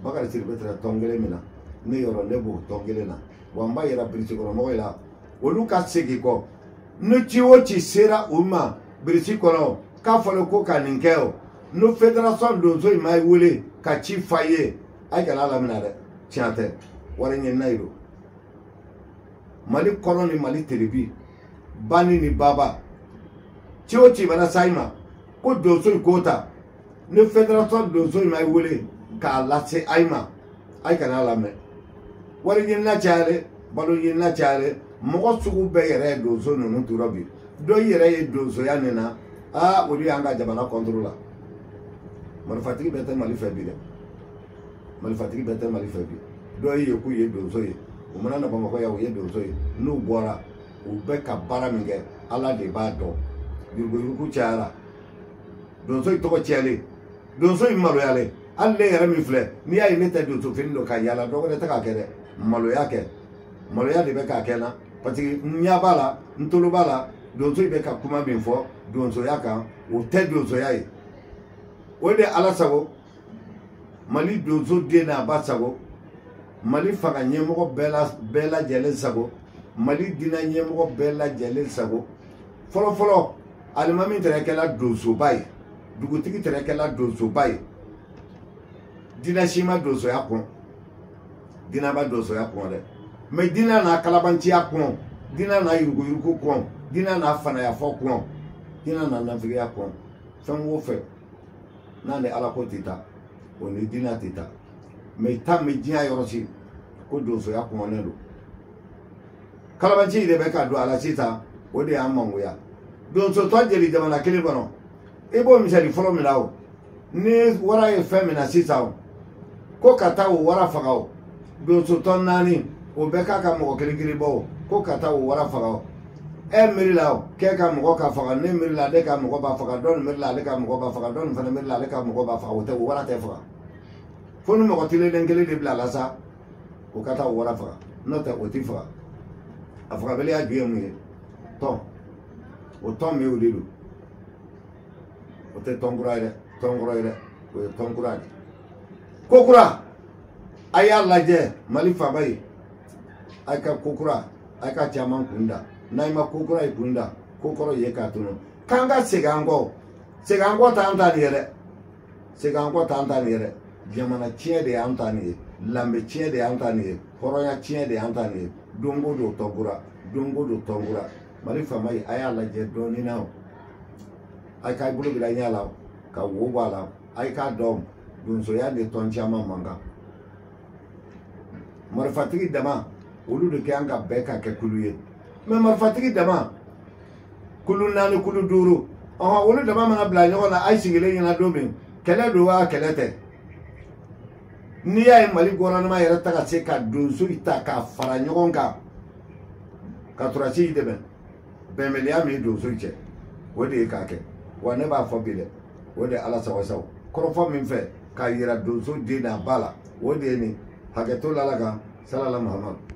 Bakari Sidibe tɛrɛ tɔn kelen min na, ne yɔrɔ ne b'o tɔn kelen na. Wa n b'a yira birisi kɔnɔmɔgɔw la, olu ka segin kɔ. Ni ci o ci sera u ma birisi kɔnɔ, k'a fɔlen ko ka nin kɛ o, n'o fédération donso in ma wele ka ci f'a ye, a kana laminɛ dɛ, tiɲɛ tɛ, wari ɲinina ye don. Mali kɔrɔ ni Mali telebi, bani ni baba, ci o ci mana s'a ma ko donso in k'o ta, ni fédération donso in ma wele k'a lase a ma, a kana lamɛn. Wari ɲinina cayalen, balo ɲinina cayalen, mɔgɔ sugu bɛɛ yɛrɛ ye donso ninnu tora bi. Dɔ yɛrɛ ye donsoya nin na, aa olu y'an ka jamana kɔntoro la. Marifatigi bɛɛ tɛ Mali fɛ bi dɛ, marifatigi bɛɛ tɛ Mali fɛ bi. Dɔw ye k'u ye donso ye, u mana na Bamakɔ yan u ye donso ye, n'u bɔra u bɛ ka baara min kɛ Ala de b'a dɔn. Yuruguyurugu cayara, donso in tɔgɔ cɛlen, donso in maloyalen. Hali ne yɛrɛ min filɛ, n'i y'a ye ne tɛ donso fini don ka yaala, dɔ wɛrɛ tɛ k'a kɛ dɛ, maloya kɛ, maloya de bɛ k'a kɛ n na, parce que n ɲɛ b'a la, n tolo b'a la, donso in bɛ ka kuma min fɔ donsoya kan, o tɛ donsoya ye. O de Ala sago, Mali donso den n'a ba sago, Mali fanga ɲɛmɔgɔ bɛɛ lajɛlen sago, Mali diinɛ ɲɛmɔgɔ bɛɛ lajɛlen sago. Fɔlɔ fɔlɔ, alimami tɛrɛ kɛla donsoba ye, dugutigi tɛrɛ kɛla donsoba ye, diinɛ si ma donsoya kɔn, diinɛ ma donsoya kɔn dɛ, mɛ diinɛ n'a kalabanciya kɔn, diinɛ n'a yuruguyurugu kɔn, diinɛ n'a fanayafɔ kɔn, diinɛ n'a nafigiya kɔn. Fɛn o fɛn n'a ni Ala ko tɛ taa, o ni diinɛ tɛ taa. Mɛ taa min diɲɛ yɔrɔ si ko donsoya kɔnnen don. Kalabanci de bɛ ka don a la sisan, o de y'an mangoya. Donsotɔ jeli jamana kelen kɔnɔ, i b'o misali fɔlɔ min na o, ni wara ye fɛn min na sisan o, ko ka taa o wara faga o, donsotɔ naani o bɛɛ k'a ka mɔgɔ kelen kelen bɔ o, ko ka taa o wara faga o. E miiri la o, k'e ka mɔgɔ ka faga, ne miiri la ne ka mɔgɔ b'a faga, dɔ nin miiri la ale ka mɔgɔ b'a faga, dɔ nin fana miiri la ale ka mɔgɔ b'a faga, o tɛ o wara tɛ faga. Fo ni mɔgɔ tilennen kelen de bila la sa, o ka taa o wara faga, n'o tɛ o ti faga. A fagabaliya ju ye mun ye? Tɔn. O tɔn min o de don, o tɛ tɔn kura ye dɛ, tɔn kɔrɔ ye dɛ, o ye tɔn kura de. Ko kura, a y'a lajɛ Mali faaba ye, a ka ko kura, a ka caman kun da. N'a ma ko kura ye kun da, ko kɔrɔ ye k'a tunu. K'an ka segin an kɔ, segin an kɔ t'an ta nin ye dɛ, segin an kɔ t'an ta nin ye dɛ. Jamana tiɲɛ de y'an ta nin ye, lanbe tiɲɛ de y'an ta nin ye, hɔrɔnya tiɲɛ de y'an ta nin ye. Don o don tɔn kura, don o don tɔn kura. Mali faama ye, a y'a lajɛ dɔɔnin na o, a k'a bolo bila ɲɛ la o, ka wo bɔ a la, a k'a dɔn donsoya ni tɔn caman man kan. Marifatigi dama, olu de kɛ an ka bɛɛ ka kɛ kulu ye. Mɛ marifatigi dama, kulu naani, kulu duuru, ɔhɔn, olu dama mana bila ɲɔgɔn na, a ye sigilen ɲɛna don min, kɛlɛ don wa kɛlɛ tɛ. N'i y'a ye Mali gouvernement yɛrɛ ta ka se ka donso ta k'a fara ɲɔgɔn kan ka turasi dɛmɛ, bɛnbaliya min ye donso cɛ, o de ye k'a kɛ. Wa ne b'a fɔ bi dɛ, o de ye Ala sago sago. Kɔrɔfɔ min fɛ k'a yira donso den n'a ba la, o de ye nin. Hakɛto la Ala kan, salala Muhamadu.